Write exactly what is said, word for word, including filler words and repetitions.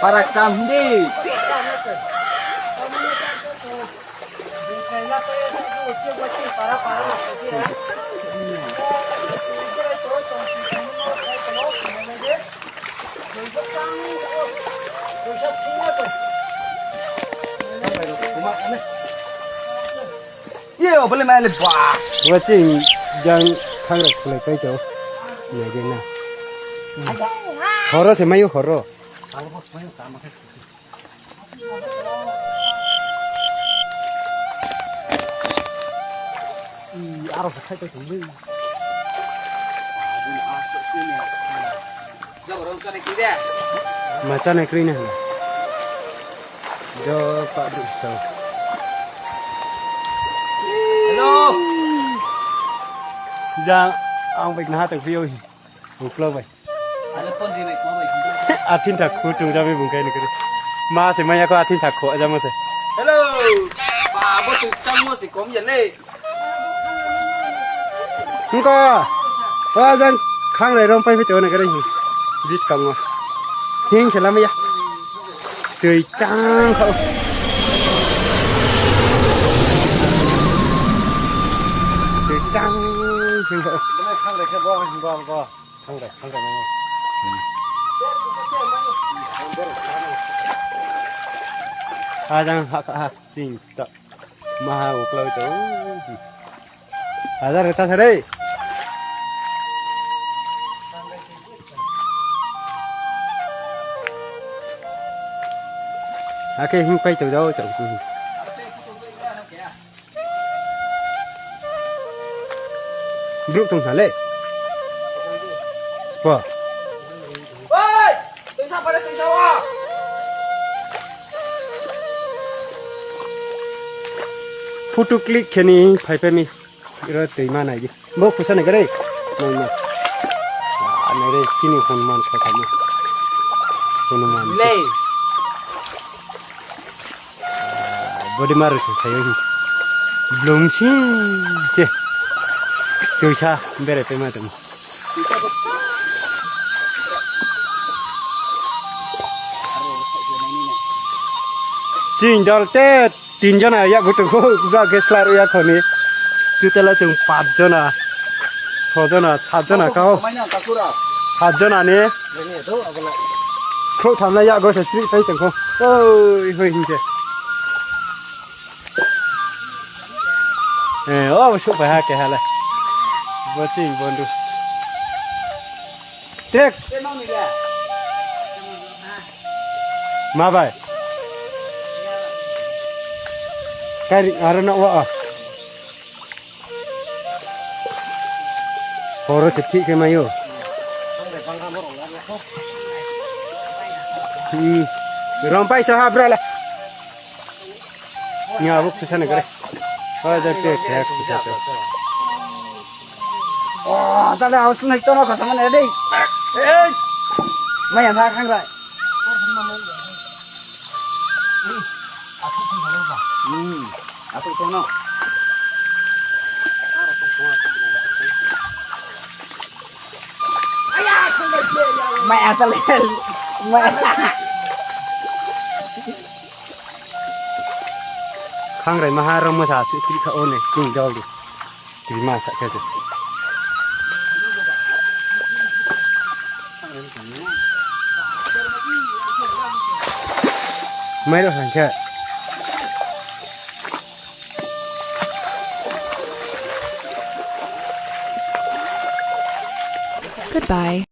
Para cham di. Ye, o bole mai le ba. Bo ching jang khangrai khulai pai tong. Nai de na. Horo se mai o horo. Aro se khai pai tong le. Ma chánai kroi na hna. Jo pa bru sa. Hello. Ja, ang bai na ha tong phi o hi. Uklau bai. Athin tha khu chung ja mi bung kai ni kri. Ma se maya ko athin tha khu ja mo se. Hello. Ba bo tu chang mo se kom ya le. Hingko. Wa jang khangrai rong pai phi to na kri. Bis kam mo. Hing se lamaya. Tui chang kho. Tui chang hing kho. Khangrai khe bo hing bo bo. Khangrai, khangrai nang. Ajang ha ha ha ching ta. Maha uklau to. Ajar ta sare. Ake hing pai to jao to. Brouh tong ha le. Spo. Photo click khe ni phai phai mi. Ro tui ma nai di. Bo khusa nai kare. Nai nai. Ah, nai re chini Hanuman kha kha mo. Hanuman. Le. Body mar se thayo hi. Blung si se. Tuisa bere pe ma tong. Ching dol te tin jona ya gutu ko ba ke slar ya khoni. Tu tela chung pach jona. Chho jona, sat jona ka ho. Sat jona ni. Khrouh tham na ya go se sri sai tong kho. Oi, hoi hing se. Eh, o, bo souhphai ha keha le. Bo chini bondhu. Trek. Ma bai. Kari, aro no wa. Horo se thik khe mai o. Hmm. Rong pai to ha bra le. Ni abo khusa ni kare. O, da te khe khusa to. O, ta le aus nai to no khusa mane dei. Ei. Mai ang ha khang rai. Hmm. Atu to no. Mai ata le. Mai. Khangrai maha rong masa su chiri kha o ne, ching dol di. Tui masa khe se. Mai ro han khe. Goodbye.